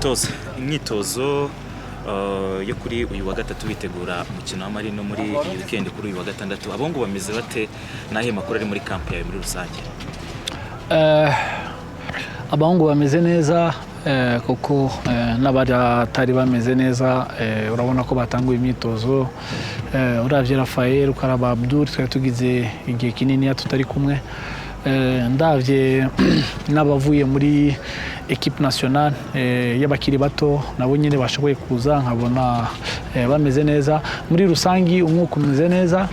Mutoza, imyitozo yo kuri uyu wa gatatu bitegura umukino wa Marine muri iyi weekend, kuri uyu wa gatandatu, abo ngo bameze bate? N'ahe makuru ari muri camp yawe muri rusange? Abahungu bameze neza, kuko n'abatari bameze neza urabona ko batanguye imyitozo. Uravye Rafael, ukaraba Abdul, twari tugize igihe kinini tutari kumwe. Ndavye n'abavuye muri équipe nationale y'abakiri bato, nabo nyine bashoboye kuza, nkabona bameze neza. Muri rusangi umwuka umeze neza.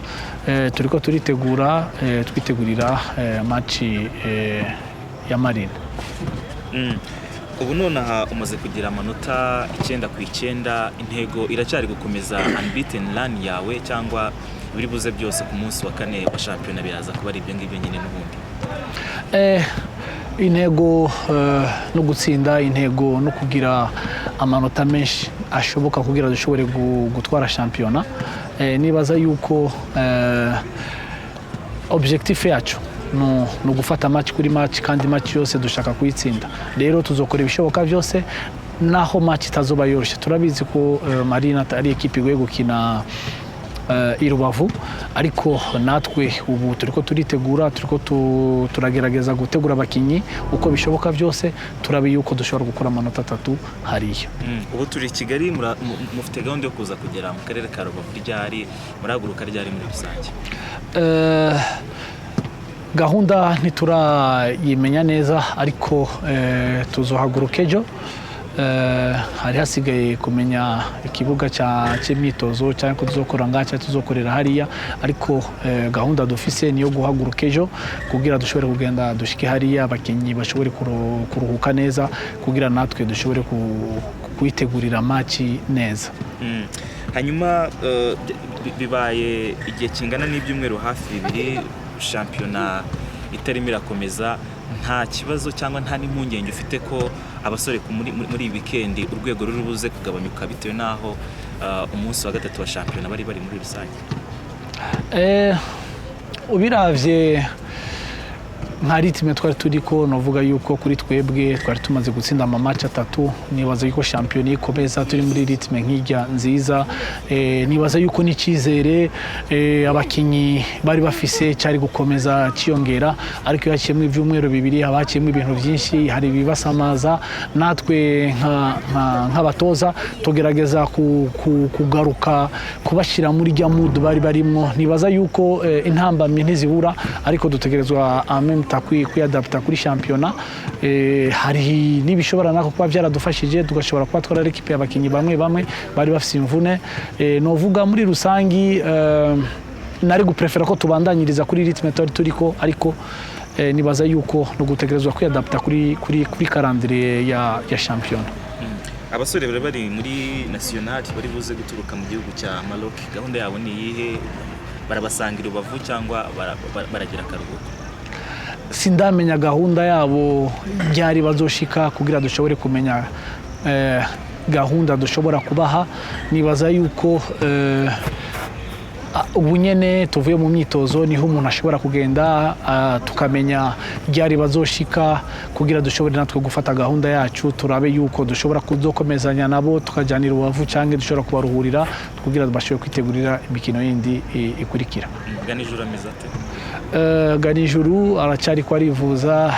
Turiko turitegura, twitegurira match ya Marine. Ubu nonaha umaze kugira amanota 9 ku 9. Intego iracyari gukomeza unbeaten run yawe, cyangwa biri buze byose ku munsi wa kane wa shampiyona biraza kuba ari ibyo ngibyo nyine n'ubundi? Intego no gutsinda, intego no kugira amanota menshi ashoboka kugira dushobore gutwara shampiyona. Nibaza yuko objectif yacu no gufata match kuri match, kandi match yose dushaka kuyitsinda. Rero tuzokora ibishoboka byose naho match itazoba yoroshye. Turabizi ko Marine ari ekipe igoye gukina i Rubavu, ariko natwe ubu turiko turitegura, turiko turagerageza gutegura abakinyi uko bishoboka byose, turabe yuko dushobora gukora amanota 3 hariya. Ubu turi i Kigali, mufite gahunda yo kuza kugera mu karere ka Rubavu ryari? Murahaguruka ryari muri rusange? Gahunda ntiturayimenya neza, ariko tuzohaguruka ejo. Hari hasigaye kumenya ikibuga cy'imyitozo, cyangwa ko tuzokora ngaha cyangwa tuzokorera hariya, ariko gahunda dufise niyo guhaguruka ejo kugira dushobore kugenda dushike hariya, abakinnyi bashobore kuruhuka neza, kugira natwe dushobore kwitegurira match neza. Hanyuma bibaye igihe kingana n'ibyumweru hafi 2 shampiyona itarimo irakomeza. Nta kibazo cyangwa nta n'impungenge ufite ko abasore muri iyi weekend urwego ruri buze kugabanyuka bitewe n'aho umunsi wa gatatu wa shampiyona bari bari muri rusange? Ubiravye nka rythme twari turi ko, novuga yuko kuri twebwe twari tumaze gutsinda ama match 3. Nibaza yuko shampiyona ikomeza turi muri rythme nk'ijya nziza. Nibaza yuko n'icyizere abakinyi bari bafise cyari gukomeza cyiyongera, ariko iyo haciyemo ibyumweru 2 haba haciyemo ibintu byinshi, hari ibibasamaza. Natwe nk'abatoza tugerageza kugaruka kubashyira muri rya mood bari barimo. Nibaza yuko intambamyi ntizibura, ariko dutegerezwa en même temps kwiyadapta kuri shampiyona. Hari n'ibishobora nako kuba byaradufashije, tugashobora kuba twararécupéré abakinnyi bamwe bamwe bari bafise imvune. Novuga muri rusangi nari guprefera ko tubandanyiriza kuri rythme twari turiko, ariko nibaza yuko no gutegerezwa kwiyadapta kuri calendrier ya shampiyona. Abasore bari bari muri national bari buze guturuka mu gihugu cya Maroc, gahunda yabo ni iyihe? Barabasanga i Rubavu cyangwa baragira akaruhuko? Sindamenya gahunda yabo ryari bazoshika kugira dushobore kumenya gahunda dushobora kubaha. Nibaza yuko ubu nyene tuvuye mu myitozo niho umuntu ashobora kugenda, tukamenya ryari bazoshika kugira dushobore natwe gufata gahunda yacu, turabe yuko dushobora kuzokomezanya nabo tukajyanira Rubavu, cyangwa dushobora kubaruhurira kugira bashobore kwitegurira imikino yindi ikurikira. Ganijuru ameze ate? Ganijuru aracyari ko arivuza,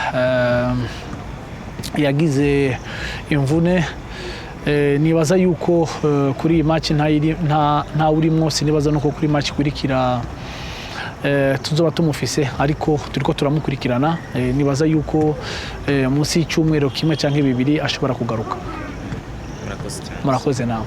yagize imvune. Nibaza yuko kuri iyi match nta urimwo. Sinibaza nuko kuri match ikurikira tuzoba tumufise, ariko turiko turamukurikirana. Nibaza yuko munsi y'icyumweru kimwe cyangwa 2 ashobora kugaruka. Murakoze cyane. Murakoze namwe.